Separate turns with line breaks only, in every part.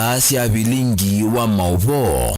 Saa sya Vilingi wa Mauvoo.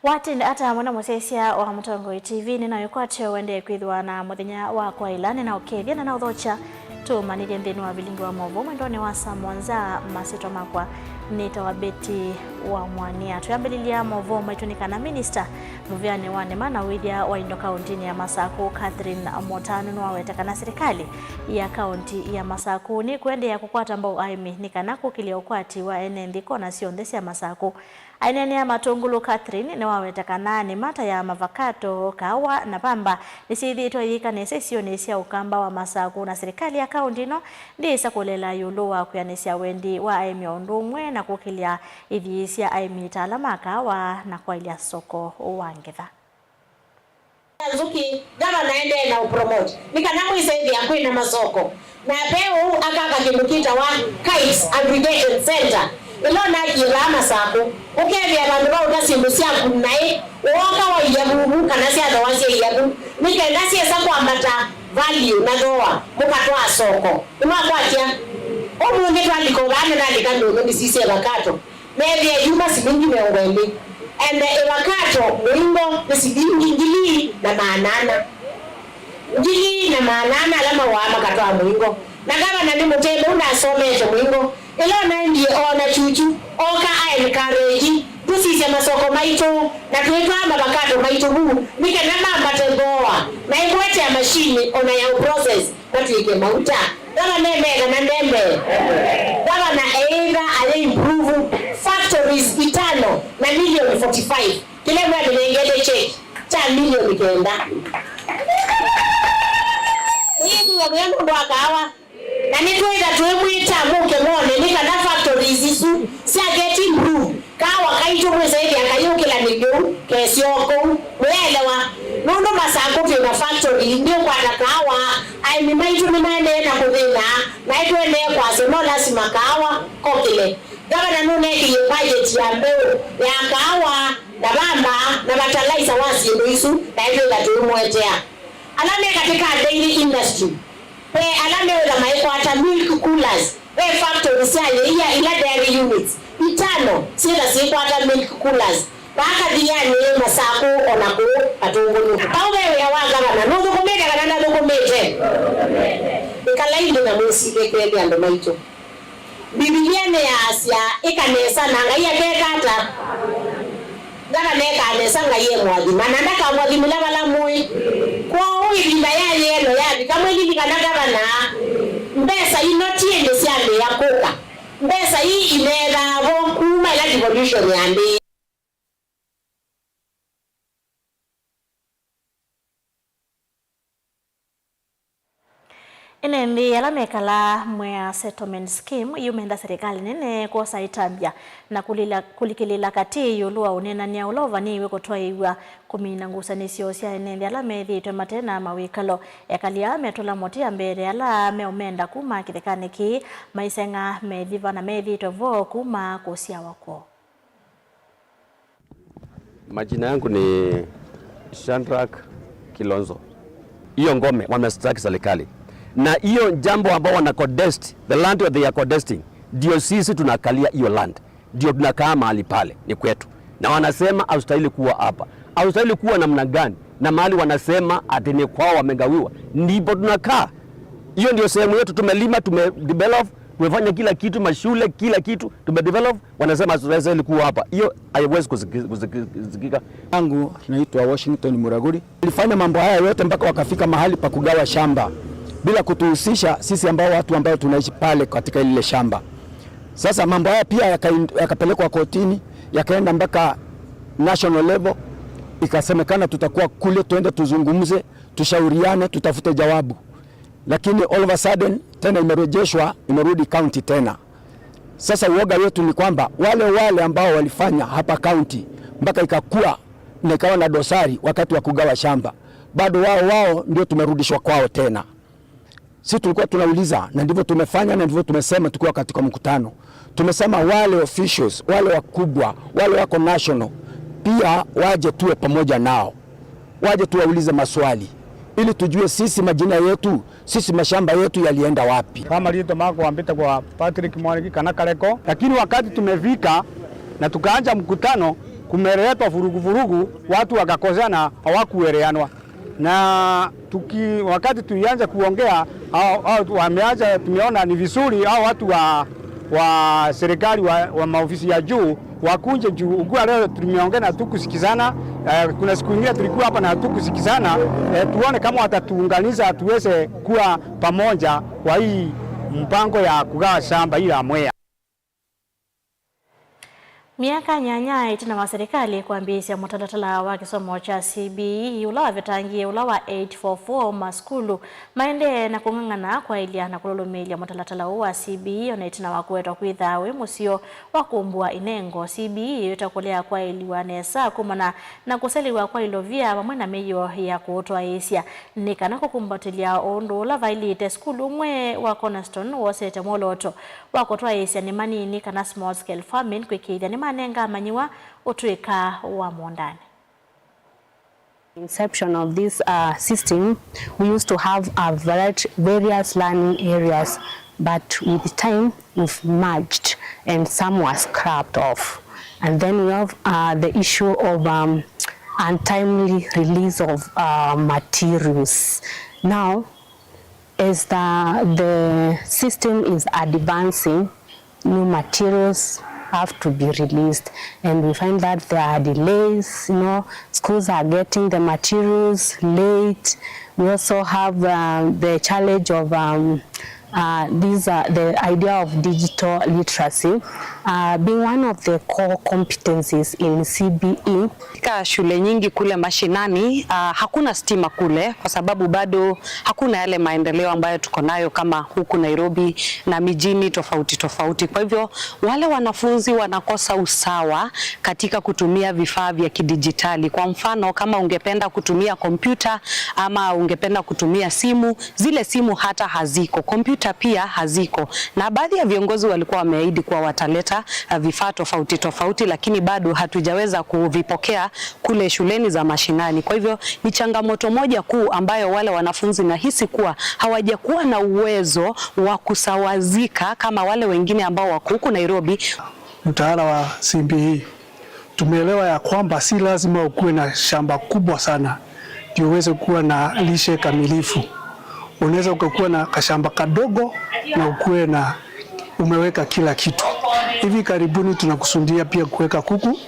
Watinde ata mwana musesia wa Mutongoi TV ninayokwatyo wende kwithwa na muthenya wa kwaila ninaukethia na nauthocha tumanithie nthini wa Vilingi wa Mauvoo mwendoni wa saa mwanza masitwa makwa nitawa Betty wa Mwania. Tuyambililia mauvoo maitu ni kana minister muvyani wa nema na withia wa indo kaunti ya Masaku Catherine Motanu no awete kana serikali ya kaunti ya Masaku ni kuendeea kukwata mbau aimi ni kana kukilia ukwati wa ene nthi kona sionthe sya Masaku. Ainene ya matungulu Catherine ni waweta kana ni mata ya mavakato kawa na pamba nisithitwe yikanese sio ni sya ukamba wa Masaku na serikali ya kaunti ino ndisa kulela yulu wa kuyanisya wendi wa aimi undu umwe na kukilia ithi sya aimi ta ala makawa na kwailia soko wa ngetha.
Nzuki gavana ende na upromote nikana mwisaidia kwina masoko na peu akaka kindu kita wa Kites Aggregation Center ilona jira Masaku ukethia vandu vauta sindu syaku nai woka wa iyabu kana sya thoa sya iyabu nikenda syesa kwambata value na thoa mukatwaa soko imwakwatia umunthi twaliko vana nalika ndundu nisise avakato methia yuma silingi 20 ende avakato muingo ni silingi 2,800 2,800 alama wa makatwa muingo na gavana ni mutembe unasomete muingo ilo ndie ona chuchu oka aencourage tusise masoko maitu na twitwa mavakato maitu bu nikenda mambate ngoa na ikwete ya mashini ona ya process matwike mauta. Gavana emega na ndembe gavana either aye improve factories 5 na milioni 45 kile mwana nengete check cha milioni 9 Nithi ya mundu akawa na nitwitha twimwita muke mwone nikana factories isu cia get improve kawa kaitu mwisaithia kayukila niu kesioko mwelewa nundu Masaku twina factory ndiukwata kawa aimi maitu nimaendee na kuthina na itwendee kwasya no lazima kawa kokile. Gavana nunekiie budget ya mbeu ya kawa na bamba na batalaisa wa syindu isu na itwitha twimwetea ala me katika dairy industry pe ala mewetha maikwata milk coolers pe factory sya iya ila dairy units 5 syitha syikwata milk coolers bakathiani Masaku ona ku Katungulu pau ve wia wa gavana nuthukumite kana ndathukumite ikalaini na mwicike andu maitu. Bibilia ni yaasya ikanesa na Ngai akekata gavana ekanesa Ngai emwathima na ndakamwathimila vala mui kwou ivinda ya yelo yavika mwililikana gavana mbesa ino tiindi syambia kuka mbesa ii imethaavo kuma ila devolution yambiie.
Enembi ala mekala Mwea Settlement Scheme yumenda serikali nene kwosa itambya na kulikilila kati yulu wa unenania ulova niwe kutwaiwa kumina ngusanisyo sya enembi ala methitwe matena mawikalo ekalia metula muti mbere ala meumenda kuma kithekani ki maisenga methiva na methitwe vo kuma kusyawa kwo.
Majina yangu ni Shandrak Kilonzo. Hiyo ngome wamestaki serikali na hiyo jambo ambao wana contest, the land they are contesting, ndio sisi tunakalia hiyo land, ndio tunakaa mahali pale, ni kwetu. Na wanasema haustahili kuwa hapa, haustahili kuwa namna gani? Na mahali wanasema ati ni kwao wamegawiwa, ndipo tunakaa. Hiyo ndio sehemu yetu, tumelima, tumedevelop, tumefanya kila kitu, mashule, kila kitu tumedevelop. Wanasema haustahili kuwa hapa, hiyo haiwezi kusikika.
Yangu naitwa Washington Muraguri. Walifanya mambo haya yote mpaka wakafika mahali pa kugawa shamba bila kutuhusisha sisi ambao watu ambao tunaishi pale katika lile shamba. Sasa mambo haya pia yakapelekwa kotini, yakaenda mpaka national level, ikasemekana tutakuwa kule, tuende tuzungumze, tushauriane, tutafute jawabu. Lakini all of a sudden tena imerejeshwa, imerudi county tena. Sasa uoga wetu ni kwamba wale wale ambao walifanya hapa county mpaka ikakua na ikawa na dosari wakati wa kugawa shamba, bado wao wao ndio tumerudishwa kwao tena. Sisi tulikuwa tunauliza na ndivyo tumefanya na ndivyo tumesema tukiwa katika mkutano. Tumesema wale officials, wale wakubwa, wale wako national pia waje tuwe pamoja nao. Waje tuwaulize maswali ili tujue sisi majina yetu. Sisi mashamba yetu yalienda wapi?
Kama lito mako ambita kwa Patrick Mwaniki kana Kareko, lakini wakati tumefika na tukaanza mkutano, kumeletwa vurugu vurugu, watu wakakozana, hawakueleanwa na wakati tulianza kuongea wameanza, tumeona ni vizuri hao watu wa serikali wa maofisi ya juu wakunje juu. Ukua leo tumeongea na tukusikizana. Kuna siku nyingine tulikuwa hapa na tukusikizana. Tuone kama watatuunganisha tuweze kuwa pamoja kwa hii mpango ya kugawa shamba hii la Mwea.
Miaka nyanya itina wa serikali kuambisia mutalatala wa kisomo cha CBE ula vitangie ula wa 844 maskulu maende na kung'ang'ana kwa ilia na kulolomelia mutalatala wa CBE ona itina wa kuwetwa kwithawe musio wa kumbua inengo CBE itakolea kwa iliwa nesa kumana na kuseliwa kwa ilovia pamwe na miyo ya kuutwa isia nikana kukumbatilia undu ula vailite skulu umwe wa Cornerstone wosete mwoloto wa kutwa isia ni manini kana small scale farming kwikithia ni manenga manyiwa utwika wa mondani.
Inception of this system, we used to have a various learning areas, but with time we've merged and some were scrapped off. And then we have the issue of untimely release of materials. Now, as the system is advancing, new materials have to be released, and we find that there are delays. You know, schools are getting the materials late. We also have the challenge of the idea of digital literacy being one of the core competencies in CBE.
Katika shule nyingi kule mashinani hakuna stima kule kwa sababu bado hakuna yale maendeleo ambayo tuko nayo kama huku Nairobi na mijini tofauti tofauti. Kwa hivyo wale wanafunzi wanakosa usawa katika kutumia vifaa vya kidijitali. Kwa mfano, kama ungependa kutumia kompyuta ama ungependa kutumia simu, zile simu hata haziko, kompyuta pia haziko. Na baadhi ya viongozi walikuwa wameahidi kuwa wataleta vifaa tofauti tofauti, lakini bado hatujaweza kuvipokea kule shuleni za mashinani. Kwa hivyo ni changamoto moja kuu ambayo wale wanafunzi nahisi kuwa hawajakuwa na uwezo wa kusawazika kama wale wengine ambao wako huku Nairobi.
Mtaala wa CBE tumeelewa ya kwamba si lazima ukuwe na shamba kubwa sana ndio uweze kuwa na lishe kamilifu. Unaweza ukakuwa na kashamba kadogo na ukuwe na umeweka kila kitu. Hivi karibuni tunakusudia pia kuweka kuku,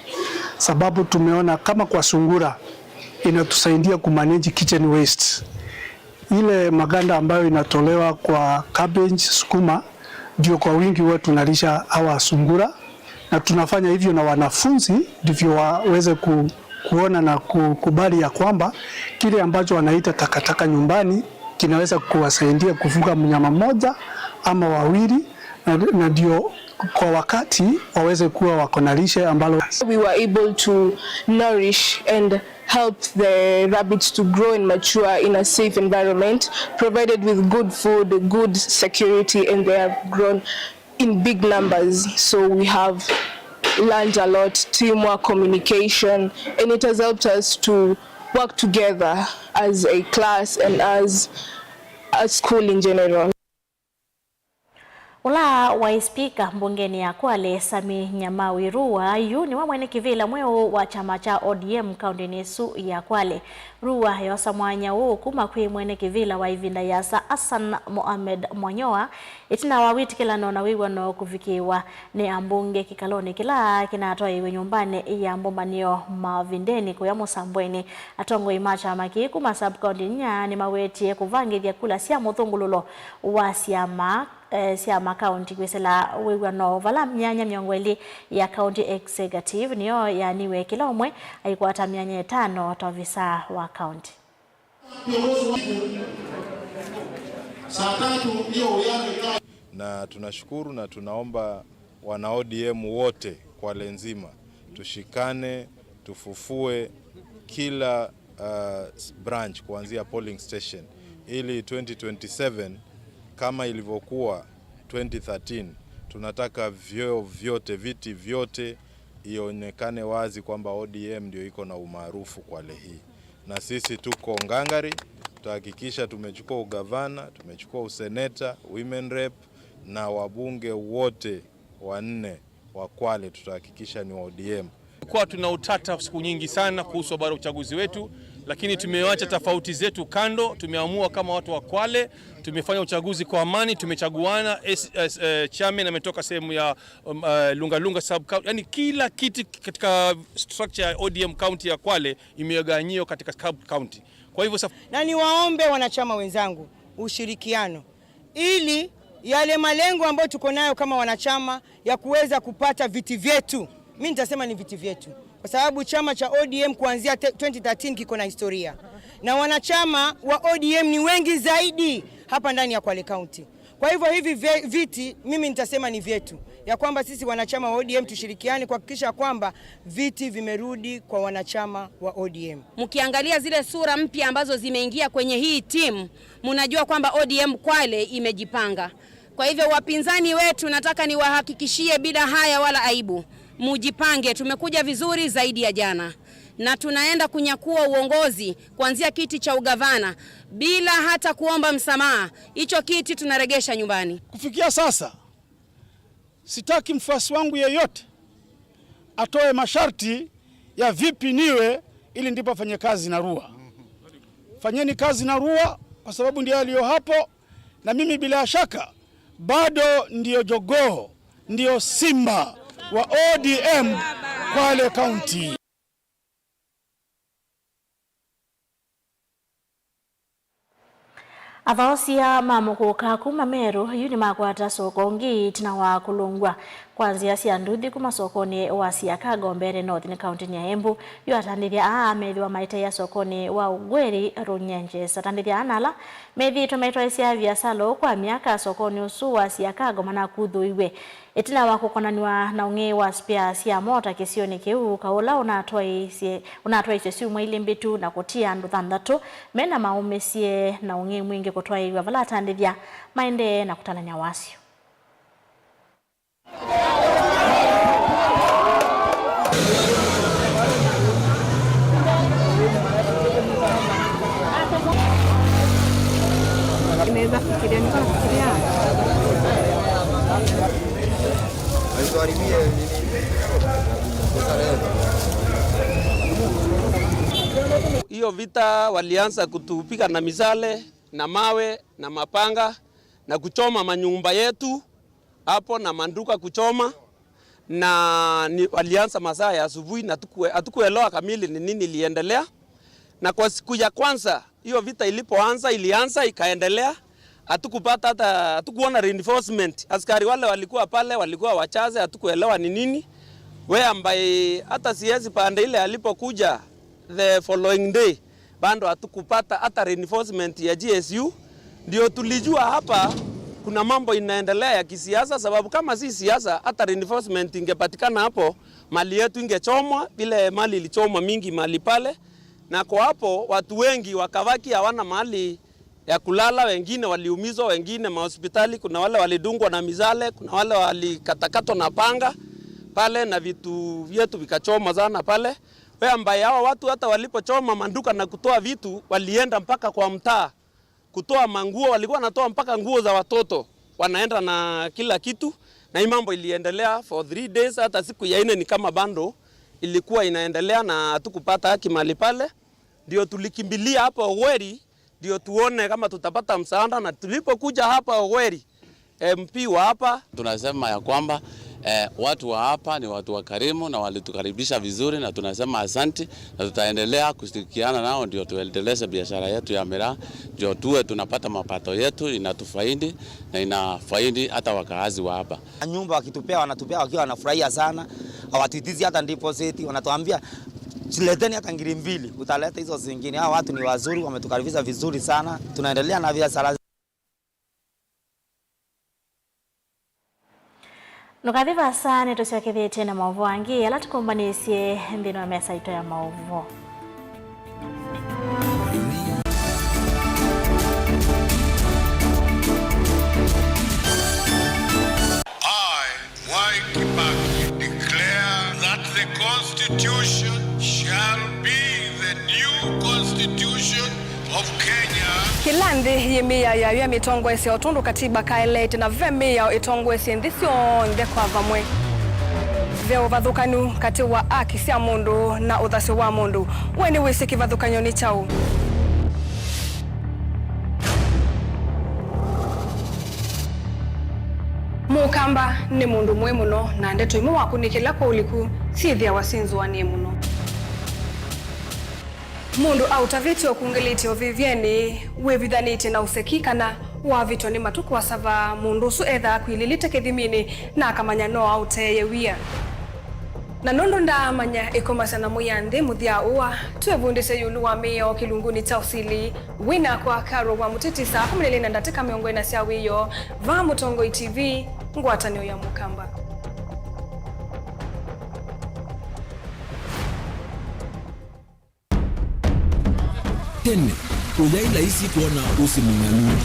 sababu tumeona kama kwa sungura inatusaidia kumanage kitchen waste. Ile maganda ambayo inatolewa kwa cabbage, sukuma, ndio kwa wingi huwa tunalisha hawa sungura, na tunafanya hivyo na wanafunzi ndivyo waweze kuona na kukubali ya kwamba kile ambacho wanaita takataka nyumbani kinaweza kuwasaidia kufuga mnyama mmoja ama wawili, na ndio kwa wakati waweze kuwa wako na lishe ambalo.
We were able to nourish and help the rabbits to grow and mature in a safe environment, provided with good food, good security, and they have grown in big numbers. So we have learned a lot, teamwork, communication, and it has helped us to work together as a class and as a school in general.
Ula wa spika mbungeni ya Kwale Sami Nyamawi Ruwa yu ni wa mwene kivila mweo wa chama cha ODM kaunti nesu ya Kwale. Ruwa yosa mwanya huu kuma kwi mwene kivila wa ivinda yasa Hassan Mohamed Mwanyoa itina wawiti kila nona wiwa no kufikiwa ni ambunge kikaloni kila kinatoa iwe nyumbani ya mbombanio mavindeni kuya Musambweni atongo imacha maki kuma sub county nya ni maweti kuvangi vyakula sia muthungululo wa siama siama county kwesela wiwa no vala myanya myongweli ya county executive niyo yani kila umwe aikwata myanya 5 tovisa wa county.
Na tunashukuru na tunaomba wana ODM wote Kwale nzima tushikane, tufufue kila branch kuanzia polling station ili 2027 kama ilivyokuwa 2013 tunataka vyeo vyote, viti vyote ionekane wazi kwamba ODM ndio iko na umaarufu Kwale hii. Na sisi tuko ngangari, Tutahakikisha tumechukua ugavana, tumechukua useneta, women rep na wabunge wote wanne wa Kwale tutahakikisha ni wa ODM.
Kwa tuna utata siku nyingi sana kuhusu habari ya uchaguzi wetu, lakini tumewacha tofauti zetu kando. Tumeamua kama watu wa Kwale, tumefanya uchaguzi kwa amani, tumechaguana. Chairman ametoka sehemu ya Lunga Lunga sub county, yani kila kiti katika structure ya ODM county ya Kwale imegawanyiwa katika sub county. Kwa hivyo
na niwaombe wanachama wenzangu ushirikiano ili yale malengo ambayo tuko nayo kama wanachama ya kuweza kupata viti vyetu, mimi nitasema ni viti vyetu, kwa sababu chama cha ODM kuanzia 2013 kiko na historia na wanachama wa ODM ni wengi zaidi hapa ndani ya Kwale County. Kwa hivyo hivi viti mimi nitasema ni vyetu, ya kwamba sisi wanachama wa ODM tushirikiane kuhakikisha kwamba viti vimerudi kwa wanachama wa ODM.
Mkiangalia zile sura mpya ambazo zimeingia kwenye hii timu, mnajua kwamba ODM Kwale imejipanga. Kwa hivyo wapinzani wetu, nataka niwahakikishie bila haya wala aibu, mujipange, tumekuja vizuri zaidi ya jana na tunaenda kunyakua uongozi kuanzia kiti cha ugavana bila hata kuomba msamaha. Hicho kiti tunaregesha nyumbani.
Kufikia sasa, sitaki mfuasi wangu yeyote atoe masharti ya vipi niwe ili ndipo afanye kazi na Rua. Fanyeni kazi na Rua kwa sababu ndiyo aliyo hapo, na mimi bila shaka bado ndiyo jogoo, ndiyo simba wa ODM Kwale County.
Athaosia mamukuka kuma Meru yu ni makwata soko ngi itina wa kulungwa kwanzia cia nduthi kuma sokoni wa Siaka Gombere North ni kaunti ya Embu. Yu atandithia aa methiwa maiteia sokoni wa Ugweri Runyenje. Atandithia anala methitwe maitwaisya viasala kwa miaka sokoni usu wa Siakago manakuthuiwe itina wa kukonaniwa na ung'ei wa spare cia mota kisioni kiu kaula unatwaisye ciumwa ili mbitu na kutia andu thanthatu mena maumisie na ung'ei mwingi kutwaiwa vala atandithia maendee na kutalanya wasio.
Naweza fikiria, nilikuwa nafikiria
Hiyo vita walianza kutupiga na misale na mawe na mapanga na kuchoma manyumba yetu hapo na manduka kuchoma, na walianza masaa ya asubuhi na hatukuelewa kamili ni nini iliendelea. Na kwa siku ya kwanza hiyo vita ilipoanza, ilianza ikaendelea, hatukupata hata hatukuona reinforcement. Askari wale walikuwa pale walikuwa wachache, hatukuelewa ni nini. We ambaye hata siwezi pande ile alipokuja the following day bado hatukupata hata reinforcement ya GSU. Ndio tulijua hapa kuna mambo inaendelea ya kisiasa, sababu kama si siasa hata reinforcement ingepatikana hapo, mali yetu ingechomwa vile mali ilichomwa mingi mali pale. Na kwa hapo watu wengi wakabaki hawana mahali ya kulala, wengine waliumizwa, wengine mahospitali, kuna wale walidungwa na mizale, kuna wale walikatakatwa na panga pale na vitu vyetu vikachoma sana pale. We ambaye hawa watu hata walipochoma manduka na kutoa vitu, walienda mpaka kwa mtaa kutoa manguo, walikuwa wanatoa mpaka nguo za watoto, wanaenda na kila kitu. Na hii mambo iliendelea for 3 days, hata siku ya 4 ni kama bando ilikuwa inaendelea na hatukupata haki mahali pale. Ndio tulikimbilia hapa Ogweri ndio tuone kama tutapata msaada, na tulipokuja hapa Ogweri MP wa hapa
tunasema ya kwamba watu wa hapa ni watu wakarimu na walitukaribisha vizuri, na tunasema asanti, na tutaendelea kushirikiana nao ndio tuendeleze biashara yetu ya miraa, ndio tuwe tunapata mapato yetu inatufaidi na inafaidi hata wakaazi wa hapa.
Nyumba wakitupea wanatupea wakiwa wanafurahia sana, hawatitizi hata deposit, wanatuambia leteni hata ngiri mbili utaleta hizo zingine. Hao watu ni wazuri, wametukaribisha vizuri sana, tunaendelea na biashara.
Nukathi vasa nitusyokethitie na maũvoo angi ala tukumbanisye nthini wa mesa ito ya maũvoo.
I, Mwai Kibaki, declare that the Constitution shall be the new Constitution of Kenya.
Kila nthi yimiya yayo ya mitongwesya utundu katiba kaelete na ve miyao itongwesye nthi syonthe kwa vamwe. Ve uvathukanu kati wa aki sya mundu na uthasyo wa mundu. We ni wisi kivathukanyo ni chau. Mukamba ni mundu mwe muno na ndeto imu wakunikila kwa uliku sithia wasinzuanie muno. Mundu autavitio kungilitio vivyeni wevithanite na usekikana wavitwa ni matuku wasava mundu usu etha kwililite kithimini na akamanya no auteye wia. Na nundu ndaamanya ikomasa na muyanthi muthia uwa twevundisye yulu wa miao kilunguni cha usili wina kwa Karo wa Mutiti saa 12:40 sya wiyo va Mutongoi TV ngwatanio ya Mukamba.
Tene uyai laisi kuona usi mung'alu.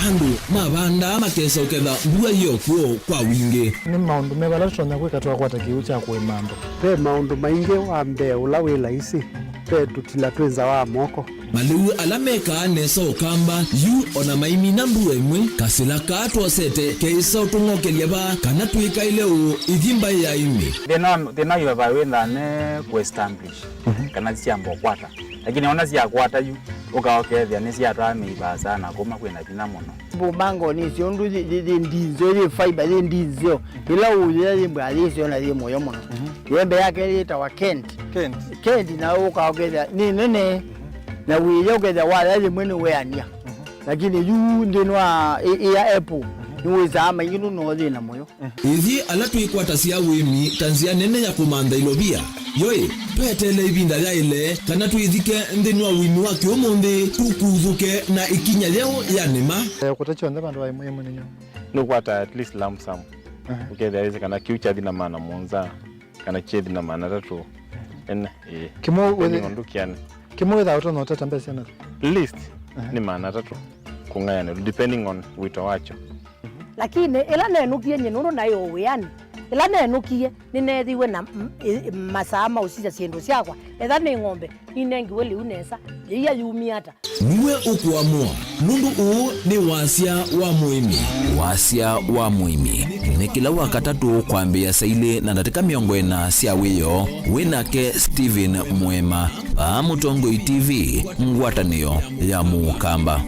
Andu mavanda makesa uketha mbua yokuo kwa wingi.
Ni maundu mevala tutonya kwika twakwata kiu cha kuimando.
Pe maundu maingi wa mbee ula wi laisi pe tutila twinza wa moko.
Maliu alameka nesa ukamba yu ona maimi na mbua imwe kasila kaatwosete keisa utung'okelia ba kana twikaile u ithimba ya imi.
Thina yuva wintha ne ku-establish kana ciamba ukwata, lakini ona ciakwata yu ukawakethia ni ciatwaa miiba sana kuma kwina vinya muno.
Bumango ni cio ndu ndinzio yi fiber yi ndinzio ila uya yimbwa yicio na yi moyo muno. Yembe yake yitawa Kent. Kent na ukawakethia ni nene na wiya ukethia waya rimwe ni weania, lakini yu ndinwa iya apple niwizaa maingi nuno thina moyo.
Ithi ala twikwata cia wimi ta nzia nene ya kumantha ilovia yoi twetele ivinda ya ile kana twithike nthini wa wimi wa kiumunthi tukuthuke na ikinya yeo ya nima.
Kuta chonthe vandu va imwe ninyo
nukwata at least lump sum ukethia wise kana kiu cha thina mana monza kana chethi na mana tatu ene kimu
kimu witha utono tata mbeca na
least ni mana tatu kung'ayana depending on wito wacho.
Lakini ila nenukie nyinuru nayo wiani ila nenukie ninethiwe na masaa mausija sindu syakwa etha ni ng'ombe ninengiwe liu nesa iya yumiata.
Niwe ukuamua nundu uu ni wasia wa muimi. Wasia wa muimi ni kila wakatatu kwambia saile na ndatika 40 sya wiyo winake Steven Mwema pa Mutongoi TV ngwatanio ya Mukamba.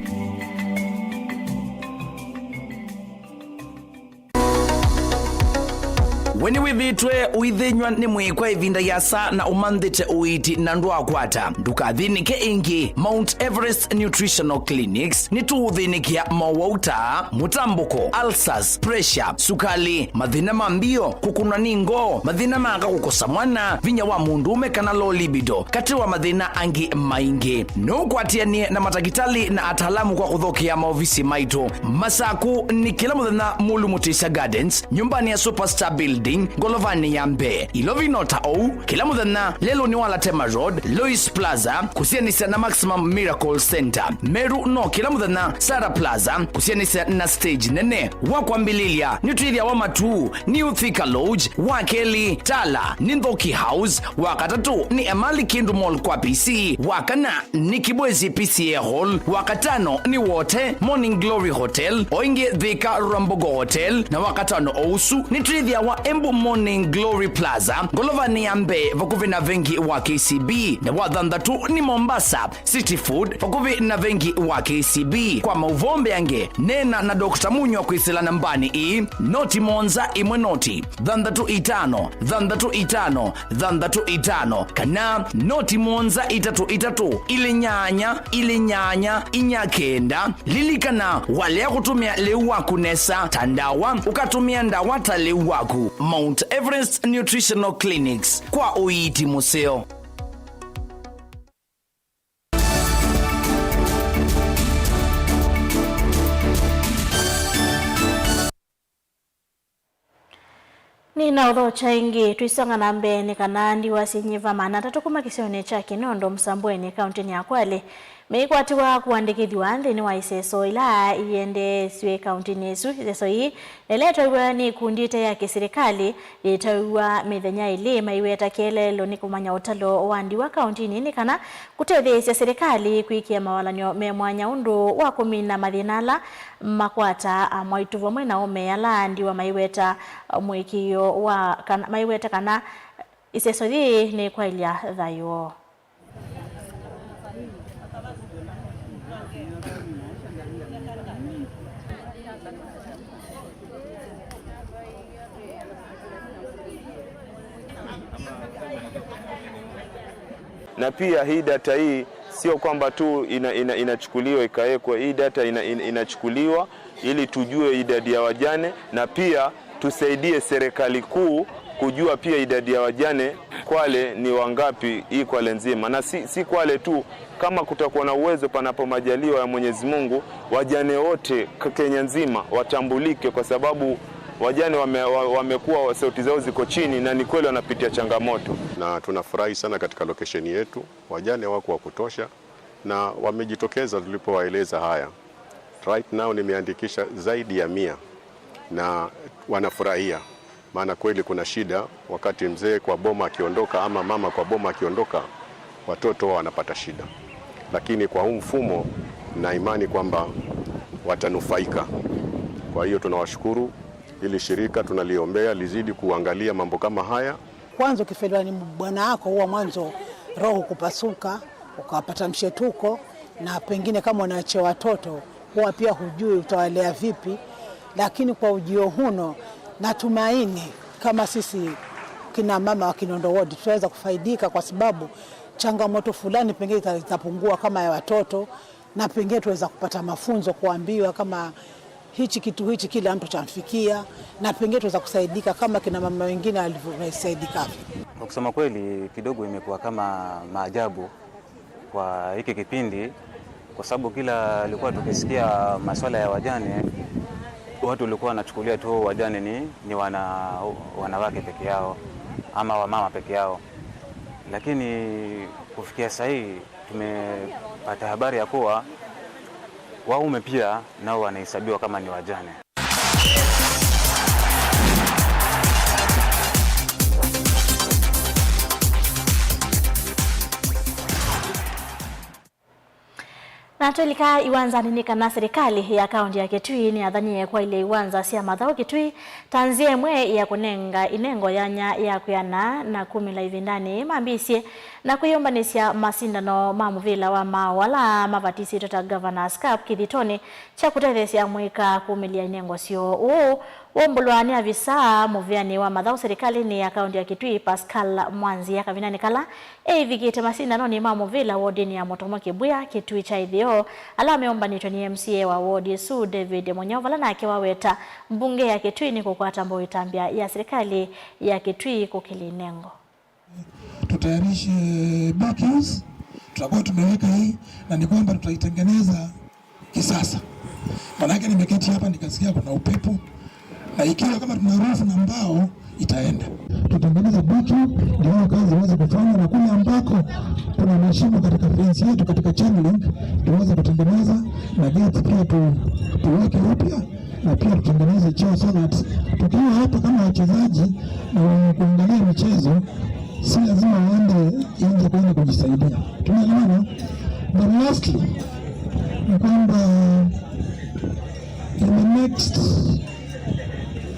Weni withitwe uithinywa ni mwikwa ivinda ya saa na umanthite uiti na ndwakwata ndukathinike ingi. Mount Everest Nutritional Clinics ni tuuthinikia mowauta mutambuko ulcers pressure sukali mathina ma mbio kukunwa ni ngoo mathina maka kukosa mwana vinya wa mundume kana low libido kati wa mathina angi maingi. Nukwatianie na matakitali na ataalamu kwa kuthokia maofisi maitu Masaku ni kila muthenya Mulu Mutisha Gardens nyumbani ya Superstar Building Golovani ya mbe Ilovinota ou kila muthenya lelo ni wala Tema Road Louis Plaza kusianisa na Maximum Miracle Center Meru no kila muthenya Sara Plaza kusianisa na stage nene wakwambililia ni twithia wa matu ni Uthika Lodge wa Kelly Tala ni Nthoki House wa katatu ni Emali Kindu Mall kwa PC wa kana ni Kibwezi PCA Hall wa katano ni Wote Morning Glory Hotel oinge Thika Rambogo Hotel na wa katano ousu ni twithia wa Embu Morning Glory Plaza Golovani ya mbe vakuvi na vengi wa KCB na wathanthatu ni Mombasa City Food vakuvi na vengi wa KCB. Kwa mauvombe yange nena na Dr. Munywa kwisila nambani i noti monza imwe noti 6 5 6 5 6 5 kana noti monza 3 3 ile nyanya ile nyanya inyakenda lilikana walea kutumia leu waku nesa tandawa ukatumia ndawa ta leu waku. Mount Everest Nutritional Clinics kwa uiti museo.
Nina uthocha ingi twisonga na mbee ni kana ndiwa sinyiva maana tatu kuma kisioni cha Kinondo Msambweni kaunti ya Kwale Meikwatiwa kuandikithwa nthini wa iseso ila iendeswe kaunti isu. Iseso hii iletwa ni ikundi ite ya kiserikali yitauwa mithenya ili maiweta kielelo ni kumanya utalo wa ndiwa kaunti ni kana kutetheesya serikali kwikia mawalanyo me mwanya undu wa kumina mathinala makwata mwaitu vamwe na ume ala ndiwa maiweta mwikio wa kana, maiweta kana iseso hii ni kwailya thayo.
Na pia hii data hii sio kwamba tu inachukuliwa ikawekwa. Hii data inachukuliwa ili tujue idadi ya wajane na pia tusaidie serikali kuu kujua pia idadi ya wajane Kwale ni wangapi, hii Kwale nzima. Na si Kwale tu, kama kutakuwa na uwezo panapo majaliwa ya Mwenyezi Mungu, wajane wote Kenya nzima watambulike, kwa sababu wajane wamekuwa sauti zao ziko chini na ni kweli wanapitia changamoto.
Na tunafurahi sana katika location yetu, wajane wako wa kutosha na wamejitokeza tulipowaeleza haya. Right now nimeandikisha zaidi ya 100 na wanafurahia, maana kweli kuna shida wakati mzee kwa boma akiondoka ama mama kwa boma akiondoka, watoto wanapata shida. Lakini kwa huu mfumo na imani kwamba watanufaika. Kwa hiyo tunawashukuru. Ili shirika tunaliombea lizidi kuangalia mambo kama haya.
Kwanza ukifeliwa ni bwana wako huwa mwanzo roho kupasuka, ukapata mshetuko, na pengine kama unaacha watoto huwa pia hujui utawalea vipi. Lakini kwa ujio huno natumaini kama sisi kina mama wa Kinondo Ward tutaweza kufaidika, kwa sababu changamoto fulani pengine itapungua kama ya watoto, na pengine tuweza kupata mafunzo, kuambiwa kama hichi kitu hichi kila mtu chamfikia, na pengine tuweza kusaidika kama kina mama wengine walivyosaidika.
Kwa kusema kweli, kidogo imekuwa kama maajabu kwa hiki kipindi, kwa sababu kila alikuwa tukisikia masuala ya wajane, watu walikuwa wanachukulia tu wajane ni wanawake peke yao ama wamama peke yao. Lakini kufikia sasa hii tumepata habari ya kuwa waume pia nao wanahesabiwa kama ni wajane.
Na twelika iwanza nini kana serikali ya kaunti ya Kitui ni athanie kwa ile iwanza sia mathao Kitui tanzie mwe ya kunenga inengo yanya ya kuyana na kumila ivindani mambisie na kuyombanisya masindano ma muvila wa mawala mavatisi tota Governors Cup kithitoni cha kutethesya mwika kumilia inengo sio uu wombulwa ni avisa muviani wa mathao serikalini ya kaunti ya Kitui Pascal Mwanzi ya kavinani kala eivikite masindano ni ma muvila wodini ya Motomo Kibuya Kitui cha ithio ala ameombanitwe ni MCA wa wodi Su David Monyovala na akiwaweta mbunge ya Kitui ni kukwata mbo itambia ya serikali ya Kitui kukilinengo.
Tutayarishe BQs tutakuwa tumeweka hii, na ni kwamba tutaitengeneza kisasa. Maanake nimeketi hapa nikasikia kuna upepo, na ikiwa kama tuna rufu na mbao itaenda. Tutengeneze BQ ndio kazi iweze kufanya, na kule ambako kuna mashimo katika fence yetu katika chain link tuweze kutengeneza, na gate pia tuweke upya, na pia tutengeneze choo so that tukiwa hapa kama wachezaji na wenye kuangalia michezo si lazima waende nje kwenda kujisaidia. Tunaelewana? But lastly ni kwamba in the next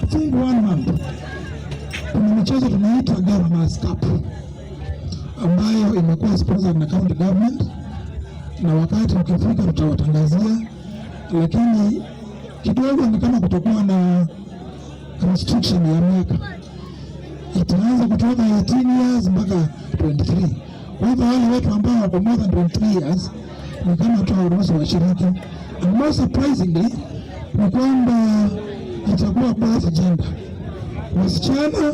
I think 1 month kuna michezo tunaita Governors Cup ambayo imekuwa sponsored na county government, na wakati ukifika tutawatangazia, lakini kidogo ni kama kutokuwa na restriction ya miaka. Itaanza kutoka 18 years mpaka 23. Kwa hivyo wale watu ambao wako more than 23 years ni kama tuwaruhusu washiriki. And more surprisingly ni kwamba itakuwa both gender, wasichana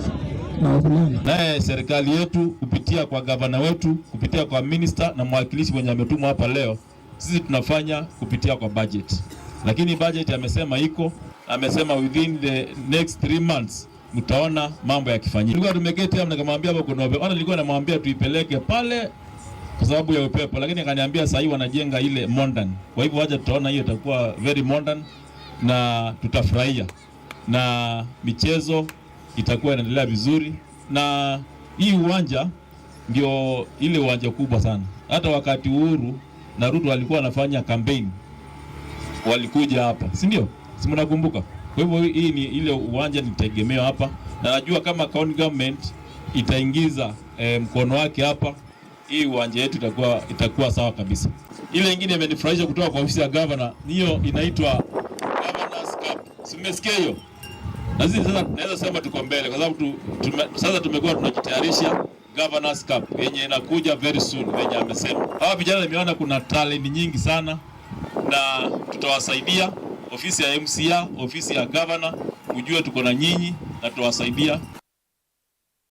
na wavulana.
Naye serikali yetu kupitia kwa gavana wetu, kupitia kwa minister na mwakilishi mwenye ametumwa hapa leo, sisi tunafanya kupitia kwa budget. Lakini budget amesema iko, amesema within the next 3 months mtaona mambo yakifanyika. Nilikuwa tumeketi hapa nikamwambia hapo kuna hata nilikuwa namwambia tuipeleke pale kwa sababu ya upepo, lakini akaniambia sasa hivi wanajenga ile modern. Kwa hivyo wacha tutaona hiyo itakuwa very modern na tutafurahia, na michezo itakuwa inaendelea vizuri, na hii uwanja ndio ile uwanja kubwa sana. Hata wakati Uhuru na Ruto walikuwa wanafanya campaign walikuja hapa, si ndio? Si mnakumbuka? Kwa hivyo hii ni ile uwanja ni tegemeo hapa, na najua kama county government itaingiza mkono wake hapa, hii uwanja yetu itakuwa sawa kabisa. Ile ingine imenifurahisha kutoka kwa ofisi ya governor, hiyo inaitwa Governor's Cup. Si mmesikia hiyo? Na sisi sasa tunaweza sema tuko mbele kwa sababu sasa tumekuwa tunajitayarisha Governor's Cup yenye inakuja very soon, venye amesema. Hawa vijana nimeona kuna talent nyingi sana na tutawasaidia. Ofisi ya MCA, ofisi ya governor, mjue tuko na nyinyi na tutawasaidia.